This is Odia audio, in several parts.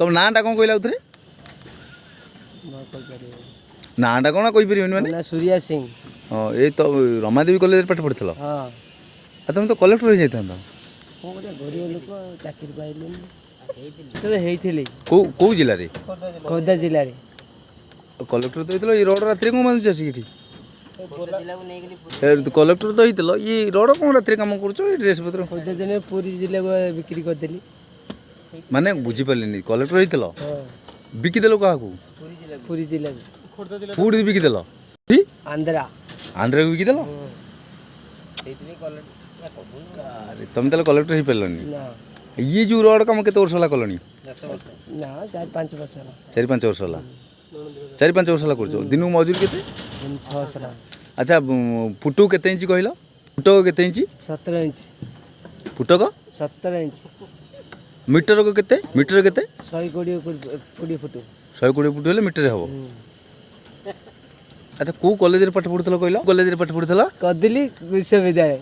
ତମ ନାଁଟା କ'ଣ କହିଲା ଆଉଥରେ? ମୁଁ କହିପାରିବିନି। ନାଁଟା କ'ଣ କହିପାରିବନି ମାନେ? ମୋ ନାଁ ସୂର୍ୟା ସିଂ। ହଁ, ଏଇ ତ ରମାଦେବୀ କଲେଜରେ ପାଠ ପଢ଼ିଥିଲ? ହଁ। ଆଉ ତମେ ତ କଲେକ୍ଟର ହେଇଯାଇଥାନ୍ତ। କ'ଣ କରିବା, ଗରିବ ଲୋକ, ଚାକିରି ପାଇଲିନି। ଯେତେବେଳେ ହେଇଥିଲି। କେଉଁ କେଉଁ ଜିଲ୍ଲାରେ? ଖୋର୍ଦ୍ଧା ଜିଲ୍ଲାରେ। କଲେକ୍ଟର ତ ହେଇଥିଲ, ଏଇ ରଡ଼ ରାତିରେ କ'ଣ ବାନ୍ଧୁଛ ଆସିକି ଏଠି? କଲେକ୍ଟର ତ ହେଇଥିଲ, ଇଏ ରଡ଼ କ'ଣ ରାତିରେ କାମ କରୁଛ, ଏଇ ଡ୍ରେସ୍ ପତ୍ର? ଖୋର୍ଦ୍ଧା ଜିଲ୍ଲାରେ ପୁରୀ ଜିଲ୍ଲାକୁ ବିକ୍ରି କରିଦେଲି। ମାନେ ବୁଝିପାରିଲିନି, କଲେକ୍ଟର ହେଇଥିଲ? ହଁ। ବିକିଦେଲ କାହାକୁ? ପୁରୀ ଜିଲ୍ଲାକୁ। କୋଉଠି ବିକିଦେଲ? ଆନ୍ଧ୍ରା। ଆନ୍ଧ୍ରାକୁ ବିକିଦେଲ? ଆରେ, ତମେ ତାହେଲେ କଲେକ୍ଟର ହେଇପାରିଲନି? ନା। ଇଏ ଯେଉଁ ରଡ଼ କାମ କେତେ ବର୍ଷ ହେଲା କଲଣି? ନା, 4-5 ବର୍ଷ ହେଲା। 4-5 ବର୍ଷ ହେଲା, 4-5 ବର୍ଷ ହେଲା କରୁଛ। ଦିନକୁ ମଜୁରୀ କେତେ? 600 ଟଙ୍କା। ଆଚ୍ଛା, ଫୁଟକୁ କେତେ ଇଞ୍ଚ କହିଲ? ଫୁଟକ କେତେ ଇଞ୍ଚ? 17 ଇଞ୍ଚ। ଫୁଟକ? 17 ଇଞ୍ଚ। ମିଟରକୁ କେତେ? ମିଟର କେତେ? 120 କୋଡ଼ିଏ ଫୁଟ। 120 ଫୁଟ ହେଲେ ମିଟର ହେବ। ଆଚ୍ଛା, କେଉଁ କଲେଜରେ ପାଠ ପଢ଼ୁଥିଲ କହିଲ? କଲେଜରେ ପାଠ ପଢ଼ୁଥିଲ? କଦିଲି ବିଶ୍ୱବିଦ୍ୟାଳୟ।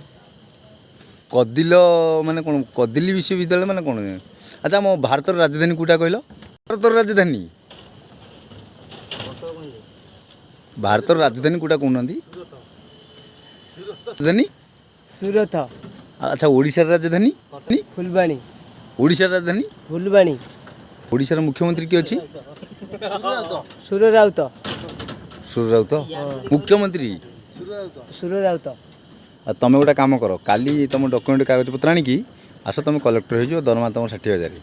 କଦିଲ ମାନେ କ'ଣ? କଦିଲି ବିଶ୍ୱବିଦ୍ୟାଳୟ ମାନେ କ'ଣ? ଆଚ୍ଛା, ଆମ ଭାରତର ରାଜଧାନୀ କେଉଁଟା କହିଲ? ଭାରତର ରାଜଧାନୀ, ଭାରତର ରାଜଧାନୀ କେଉଁଟା କହୁନାହାନ୍ତି? ରାଜଧାନୀ? ସୁରତ। ଆଚ୍ଛା, ଓଡ଼ିଶାର ରାଜଧାନୀ? ଫୁଲବାଣୀ। ଓଡ଼ିଶାର ରାଜଧାନୀ? ଫୁଲବାଣୀ। ଓଡ଼ିଶାର ମୁଖ୍ୟମନ୍ତ୍ରୀ କିଏ ଅଛି? ସୁର ରାଉତ। ସୁର ରାଉତ ମୁଖ୍ୟମନ୍ତ୍ରୀ? ସୁର ରାଉତ। ଆଉ ତମେ ଗୋଟେ କାମ କର, କାଲି ତମ ଡକ୍ୟୁମେଣ୍ଟ କାଗଜପତ୍ର ଆଣିକି ଆସ, ତମେ କଲେକ୍ଟର ହେଇଯିବ। ଦରମା ତମ 60,000।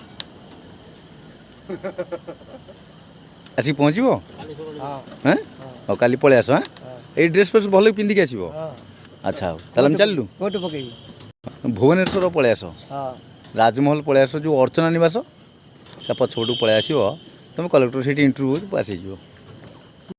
ଆସିକି ପହଞ୍ଚିବ? ହଁ। ହେଁ, ହଉ, କାଲି ପଳେଇ ଆସ। ହଁ, ଏଇ ଡ୍ରେସ୍ ଫ୍ରେସ୍ ଭଲ ପିନ୍ଧିକି ଆସିବ। ହଁ। ଆଚ୍ଛା, ହଉ, ତାହେଲେ ଆମେ ଚାଲିଲୁ। କୋଉଠି ପକେଇବି? ଭୁବନେଶ୍ୱର ପଳେଇ ଆସ। ହଁ। ରାଜମହଲ ପଳେଇ ଆସ, ଯେଉଁ ଅର୍ଚ୍ଚନା ନିବାସ, ତା ପଛପଟକୁ ପଳେଇ ଆସିବ। ତୁମେ କଲେକ୍ଟର ସେଇଠି ଇଣ୍ଟରଭ୍ୟୁ ପାସ୍ ହେଇଯିବ।